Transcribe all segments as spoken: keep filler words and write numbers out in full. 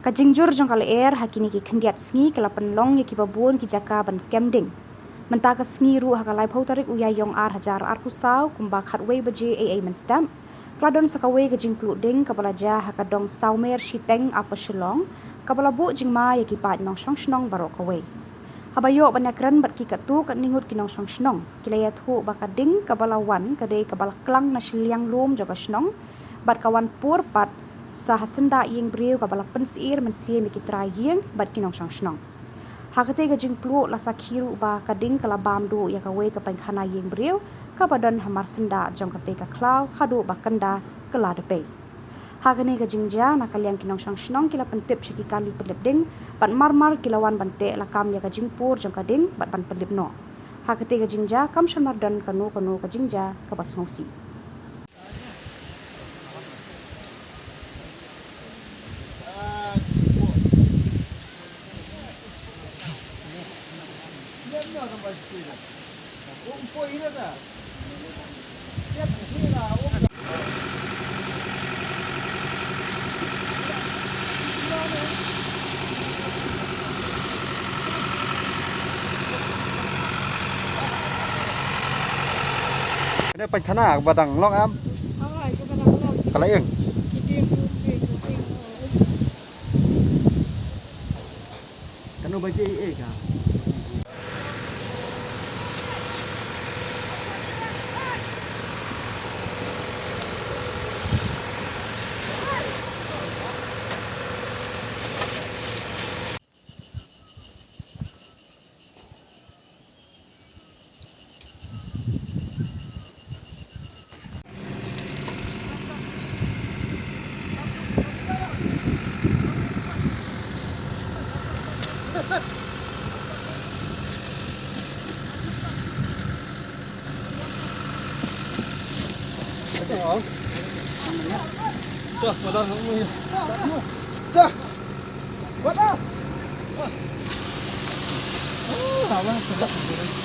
Ka jingjur jong ka lyer ha kine ki khyndiat sngi ka la pynlong ïa kiba bun ki jaka ban kem ding. Mynta ka sngi ruh ha ka laiphew tarik u Ïaïong ar hajar arphew saw kumba khatwei baje ei ei mynstep, ka la don sa kawei ka jingpluh ding kaba la jia ha ka dong Sawmer Shiteng, Upper Shillong, kaba la buh jingma ïa ki paid nongshong shnong baroh kawei. Haba ïoh ban ïakren bad ki katto katne ngut ki nongshong shnong, ki la ïathuh ba ka ding kaba la wan ka dei kaba la klang na shiliang lum jong ka shnong, bad ka wan pur pat sa ha syndah ïing briew kaba la pynsyier mynsiem ïa ki trai ïing bad ki nongshong shnong. Ha katei ka jingpluh la sakhi ruh ba ka ding ka la bam duh ïa kawei ka painkhana ïing briew kaba don ha marsyndah jong katei ka khlaw haduh ba kynda ka la dpei. Ha kane ka jingjia, na ka liang ki nongshong shnong ki la pyntip sha ki kali pynlip ding bad marmar ki la wan ban teh lakam ïa ka jingpur jong ka ding bad ban pynlip noh. Ha katei ka jingjia kam shym la don kano kano ka jingjia kaba sngewsih. Kane painkhana kaba dang long em? Ka la ïeng. Kano ba ji e ka.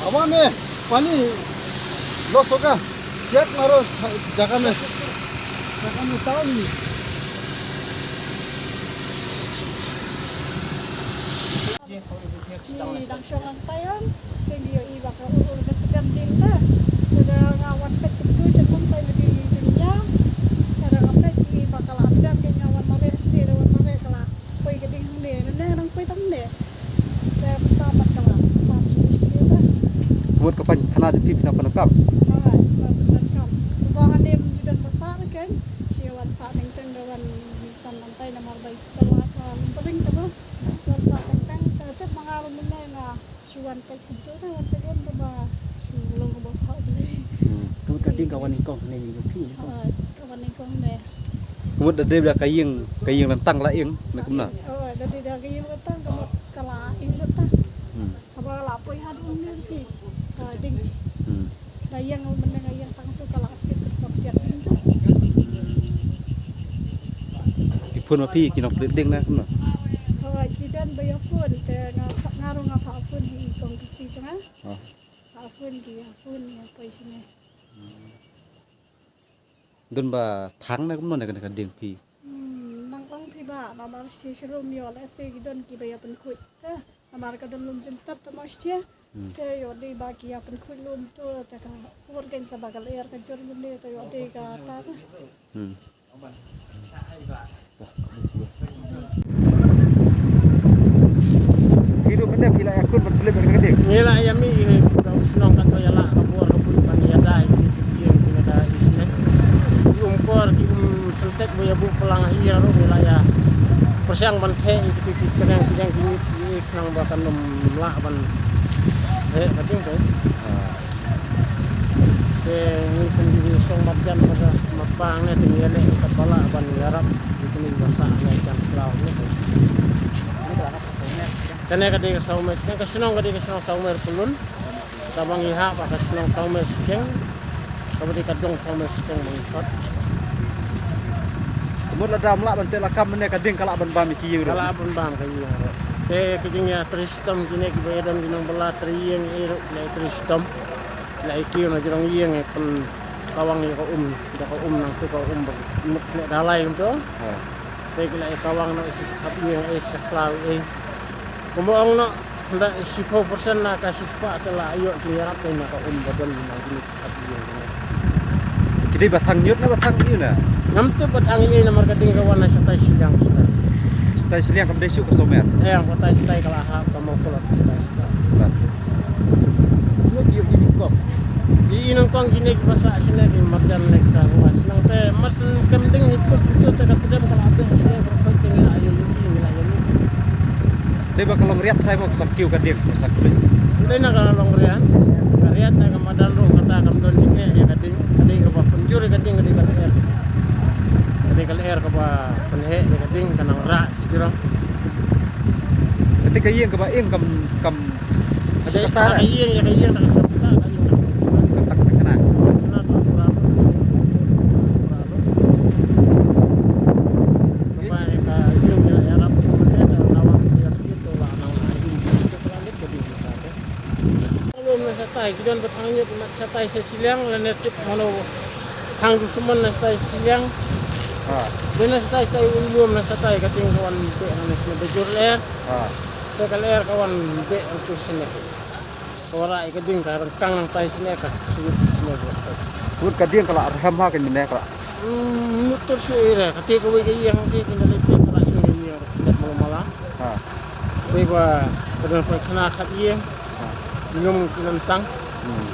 हवा में पानी लॉस होगा, चेक मारो जगह में, जगह में ताऊ नहीं। Ki dang shong lang tai, ong. Te ngi ïohi ba ka ur ur ka tdem ding ta. Te da nga wan peit kumtu sha kum tai, ngi dei jingïa. Te da nga peit ngi ba ka la tdem, te nga wan mareh sdie, da wan mareh ka la poi ka ding hangne, nangne nang poi tang hangne. Te mynta pat ka la pam sdie sdie ta. Mut ka painkhana jong phi phi nang pyndonkam? Hooid, pyndonkam. Ba hangne ym ju don ba sah kein. Shi wan sah teng teng, da wan san nang tai namar ba i kylla sha Lyngdoh Ring te ba. Wan sah teng teng, te tip ma nga ruh mynne nga shu wan peit kumto, te wan peit wan ba shu long ba pha u Blei. Hmm. Ka mut ka ding ka wan nyngkong hangne ïa phi nyngkong? Ah, ka wan nyngkong hangne. Ka mut da dei da ka ïing, ka ïing ryntang la ïeng ne kumno? Oh, da dei da ka ïing ryntang, ka mut ka la ïeng ryntang. Hmm. Haba la poi haduh mynne ruh ki, ka ding. Hmm. Da ïeng mynne nga ïeng tang tu ka la sip ka pdiat ding tu. Ki phone ma phi ki nongpdiat ding na kumno? Hooid, ki don ba ïa phone te nga, nga ruh nga phah phone hi i kong ki si jong nga. Oh. Phah phone ki ïa phone ïa poi shane. Don ba thang ne kumno ne kane ka ding phi? Hmm, nang ong phi ba namar shi shrum ïoh lehse ki don kiba ïa pynkhuid. Te namar ka don lum jyntat te mostia. Hmm. Te ïoh dei ba ki ïa pynkhuid lum to te ka pur kein sa ba ka lyer ka jur mynne te ïoh dei kata. Hmm. Phi ruh mynne phi la ïakhun ban pynlip ïa kane ka ding? Ngi la ïa mih ïa u shnong, kato ïa lah ka bor ka bun ban ïada ïa ki ïing ki nada ïa sne. Ki um kor ki um sngewtek ba ïa buh plang ha ïing ruh ngi la ïa pyrshang ban theh ïa ki, ki kyneng kyneng ki ïing ki ïing khnang ba kan ym lah ban theh ka ding te. Te ngi kum ki song marjan ba ka mat bang ne te ngi ïaleh kat ba lah ban ïarap ïa kine ki ba sah ne jan khlaw ne. Kane ka dei ka Sawmer Skeng, ka shnong ka dei ka shnong Sawmer Pyllun. Kaba ngi hap ba ka shnong Sawmer Skeng. Kaba dei ka dong Sawmer Skeng ba ngi khot. Ka mut lada ym lah ban teh lakam mynne ka ding ka lah ban bam ïa ki ïing ruh. Ka lah ban bam ka ïing ruh. Te ka jingïatreilang kine kiba ïadon ki nongbylla treilang ïa ruh la ïatreilang. La ïa kiew na jrong ïing ïa pyn kawang ïa ka um, da ka um nangtu ka um ba mut leh dalai kumto. Ha. Te ki la ïa kawang noh shi spah ïing, eh, shi khlaw ïing. Kumba ong noh, hynda shiphew percent na ka shispah te la ïoh jingïarap na ka um ba don na kine ki spah ïing. Ki dei ba thang ñiut ne ba thang ïing na? Ngam tip ba thang ïing namar ka ding ka wan na shatai shiliang shatai. Shatai shiliang kam dei shuh ka somer. Eh, shatai shatai ka la hap ka mawkul shatai shatai. Bad. Ïoh ïoh ïoh kong. Ïoh nyngkong kine ki ba sah shane ki marjan ne ki sah ruh. Shnong te mar shen kem ding hi put put te ka pdem ka la beh shane ka put te ngi la ïoh ïoh ngi la ïoh ïoh. Dei ba ka long riat trai ba sa kiew ka ding ba sa kiew. Dei na ka long riat. Ka riat na ka madan ruh kata kam don jingeh ïa ka ding. Ka dei kaba pynjur ïa ka ding ka dei ka lyer. Ka dei ka lyer kaba pynheh ïa ka ding ka nang rah shi jrong. Kata ka ïing kaba ïing kam kam Ka dei ka ïing, ïa ka ïing, ka ïing, ka ïing. Ka tak ka kena. Kena ka pura. Ka bai ka ïing, ïa, ïa rap ka mete ka lawan ka ïa ka kito la nang na ïing. Ka la lek ka dei ka. Lum na shatai, ki don ba thang ñiut na shatai sha shiliang, lane tip mano thang dushmon na shatai shiliang. Ha. Dei na shatai shatai u lum na shatai ka ding ka wan beh na shiliang ba jur lyer. Ha. Te ka lyer ka wan beh na tu shiliang. Ka wara ïa ka ding ka rengkang nangtai shane ka sut shane ka. Sut ka ding ka la rhem ha ka mine ka. Hmm, mut tur shu ïa re ka te kawei ka ïing te ka la te ka la ïing ka ïing ka net malu mala. Ha. Te ba ka dang paikhana khat ïing. Ha. Ngam ki nang tang. Hmm.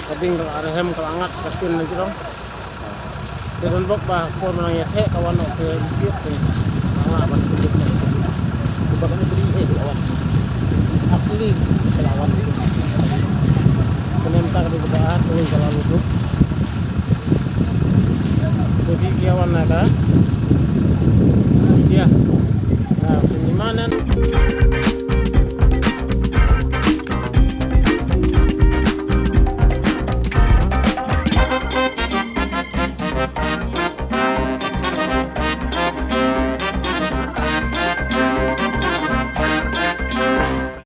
Ka ding ka la rhem ka la ngat ka tin na jrong. Te don bok ba por ma nang ïa theh ka wan noh te ïa theh. Ba nga ban kujut na. Ba ka ni bri eh ka wan. Akli ka la wan. Ka nem tak di ka ba ah, tu ka la lusuk. Jadi ka wan na ka. Dia. Nah, sini mana?